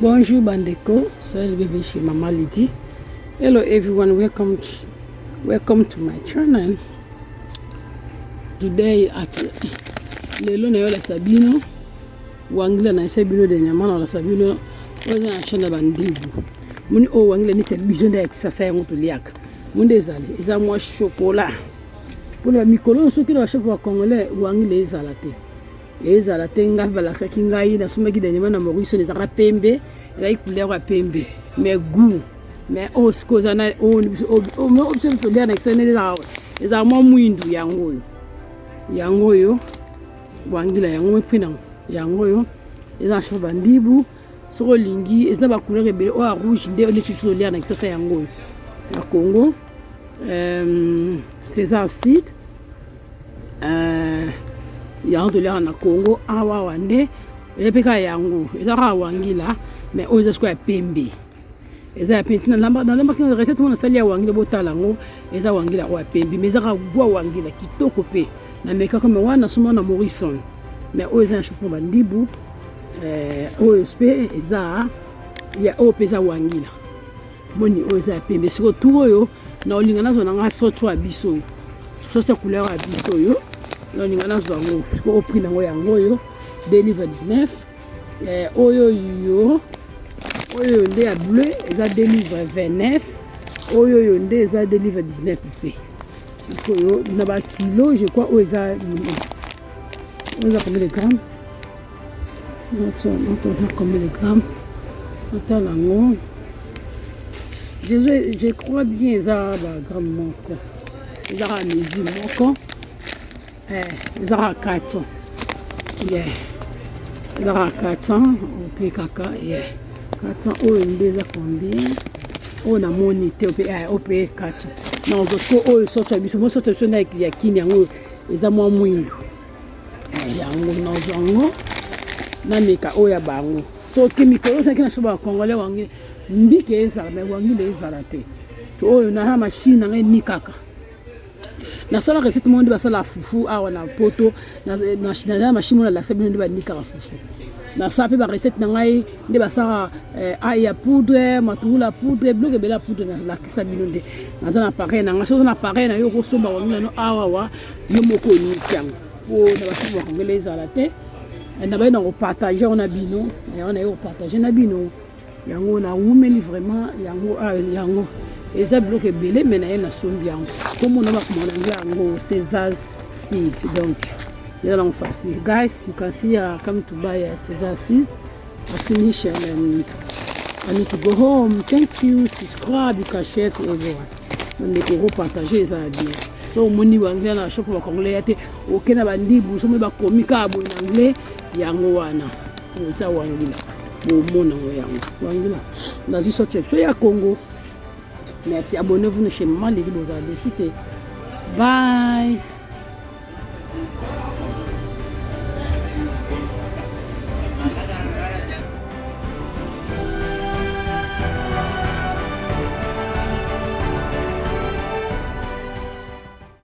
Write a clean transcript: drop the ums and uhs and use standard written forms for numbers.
Bonjour bandeko, soyez les bienvenus chez Maman Lydie. Hello everyone, welcome to, welcome to my channel. Today at lelo na yolakisa bino wangila na esa bino dernièrement na olakisa bino oyo eza na chaîne ya bandibu. Moni oyo wangila neti ya biso nde ya kisasa yango toliaka. Moni ezali eza mwa chocolat. Mpona mikolo oyo soki na bashop ya congolais wangila ezala te. Ezala te ngai balakisaki ngai nasombaki dernièrement na Maurice ezalaka pembe ezalaki couleur ya pembe mais goût mais oyo sikoyo eza na oyo biso tolia na kisasa nde ezalaka mwa mwindu yango oyo yango oyo wangila yango mpe nango yango oyo eza na shop bandibu soki olingi eza na bacouleur ebele oyo ya rouge nde neti biso tolia na kisasa yango oyo na Congo euh, César Seed euh, yango toliaka na Congo awa awa nde eza mpe kaka yango eza kaka wangila mais oyo eza sikoyo ya pembe eza ya pembe nalambaki na recette moko nasali ya wangila botala yango eza wangila oyo ya pembe mais eza kaka gwa wangila kitoko mpe namekaka me wana nasomba na Morrison mais oyo eza na shop bandibu eh, oyo mpe eza ya oyo mpe eza wangila moni oyo eza ya pembe sikoyo tour oyo na olinga nazwa na nga soto ya biso oyo soso ya couleur ya biso oyo na olinga nazwa yango sikoyo prix nango yango oyo 2 livre 19 eh, oyo yo oyo nde ya bleu eza 2 livre 29 oyo oyo nde eza 2 livre 19 mpe sikoyo na bakilo je crois oyo eza oyo eza combien de grammes eza combien de grammes otala yango je, je crois bien eza bagramme moko eza kaka mesure moko eh, eza kaka 400 yeah. eza kaka 400 ope kaka yeah. 400 oyo nde eza combien oyo namoni te ope eh, ope 400 non siko oyo soto ya biso mo soto ya biso nde ya kini yango eza mwa mwindu eh, yango nazwa yango nameka oyo ya bango soki mikolo ozalaki na so bacongolais wange mbike ezala me wangila ezala te oyo na machine na ngai enikaka nasala recette moko nde basala fufu awa na poto naza machine moko nalakisa bino nde banikaka fufu nasala mpe barecette na ngai nde basalaka eh, ai ya poudre matungulu ya poudre biloko ebele ya poudre nalakisa bino nde naza na appareil na ngai soki oza na appareil na yo okosomba wangila no awawa yo moko oniki yango mpo na basusu bakongela ezala te na baye na kopartage yango na bino yango naye kopartage na bino yango nawumeli vraiment yango ah, yango eza biloko ebele me naye nasombi yango komona bakomona yango yango César seed donc eza nango facile. Guys, you can see I come to buy a César seed. I finish and I need to go home. Thank you. Subscribe, you can share to everyone. Bandeko kopartage eza ya bien so omoni banglais na shop bakongolais ya te oke na bandibu so omoni bakomi kaka boye na anglais yango wana eza wangila bomona yango yango wangila nazwi soki so ya Congo. Merci, abonnez-vous chez Maman Lydie bozala déçus te. Bye.